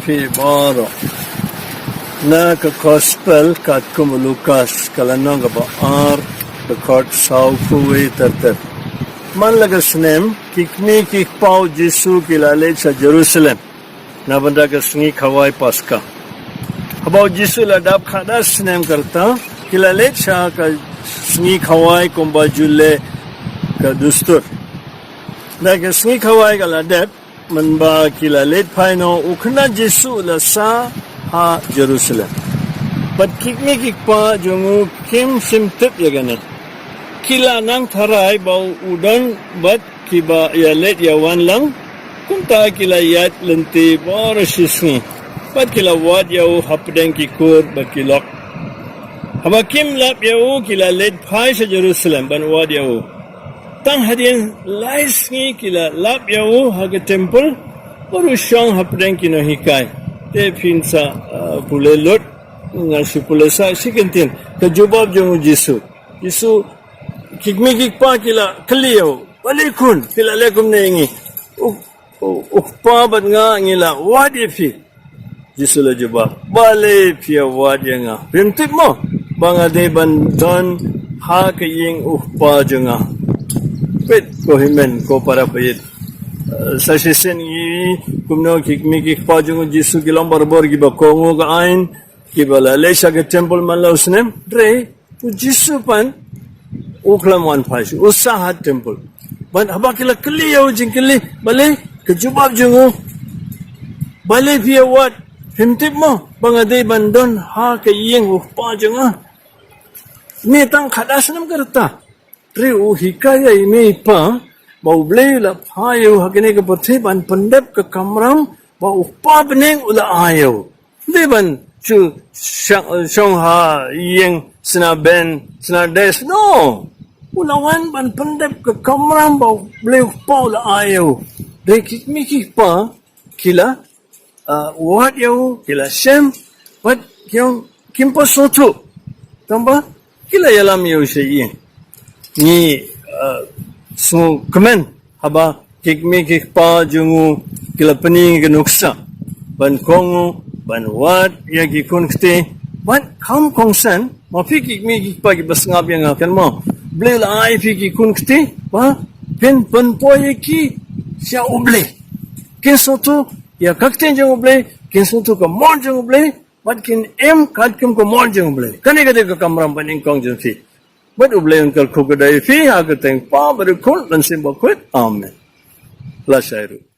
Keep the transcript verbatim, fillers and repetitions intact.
Phi baroh. Na ka Gospel katkum u Lukas, ka lynnong kaba ar, ka dkhot sawphew wei ter ter. Man la ka snem, ki kmie ki kpa u Jisu ki la leit sha Jerusalem na bynta ka sngi khawai Paska. Haba u Jisu la dap khatar snem ka rta, ki la leit sha ka sngi khawai kumba ju leh ka dustur. Da ka sngi khawai ka la dep, mynba ki la leit phai noh, u khynnah Jisu u la sah ha Jerusalem. Bad ki kmie ki kpa jong u kim shym tip ïa kane. Ki la nang tharai ba u don bad kiba ïaleit ïawan lang. Kumta ki la ïaid lynti baroh shi sngi bad ki la wad ïa u hapdeng ki kur bad ki lok. Haba kim lap ïa u, ki la leit phai sha Jerusalem ban wad ïa u. Tang hadien lai sngi ki la lap ïa u ha ka templ bad u shong hapdeng ki nonghikai. Te phin sa, uh, pule lut, ngan shu pule sa shi kyntien. Ka jubab jong u Jisu. Jisu, ki kmie ki kpa ki la kylli ïa u, balei khun phi la leh kumne ïa ngi? U, u, u kpa bad nga ngi la wad ïa phi. Jisu la jubab, balei phi ïa wad ïa nga? Phim tip mo ba nga dei ban don ha ka ïing u kpa jong nga? Peit ko hynmen ko para baieit. Eh, sa shisien ngi, kumno ki kmie ki kpa jong u Jisu ki long barabor kiba kohnguh ka aiñ, kiba la leit sha ka templ man la u snem. Hynrei u Jisu pat u khlem wan phai shuh, u sah ha templ. Bad haba ki la kylli ïa u jingkylli, balei, ka jubab jong u, balei phi ïa wad? Phim tip mo ba nga dei ban don ha ka ïing u kpa jong nga? Ne tang khatar snem ka rta. Hynrei u hikai ïa i mei i pa ba U Blei u la phah ïa u ha kane ka pyrthei ban pyndep ka kamram ba u Kpa bneng u la ai ïa u. Ym dei ban shu shong, shong ha ïing sna bench, sna desk. No. U la wan ban pyndep ka kamram ba U Blei u Kpa u la ai ïa u. Dei ki kmie ki kpa ki la, ah, wad ïa u, ki la shem, bad ki ong kim pat sngewthuh. Tangba ki la ïalam ïa u sha ïing. Ngi, ah, sngewkmen haba ki kmie ki kpa jong u ki la pyni ka nuksa ban kohnguh, ban wad ïa ki khun kti, ban kham kongsan. Ma phi ki kmie ki kpa kiba sngap ïa nga, kan mo, U Blei u la ai phi ki khun kti ba phin pynpoi ïa ki sha U Blei. Kin sngewthuh ïa ka ktien jong U Blei, kin sngewthuh ka mon jong U Blei, bad kin im katkum ka mon jong U Blei. Kane ka dei ka kamram banyngkong jong phi. Bad U Blei un kyrkhu kyrdoh ïa phi ha ka kyrteng Kpa bad Khun bad Mynsiem Bakhuid. Amen. La shai ruh.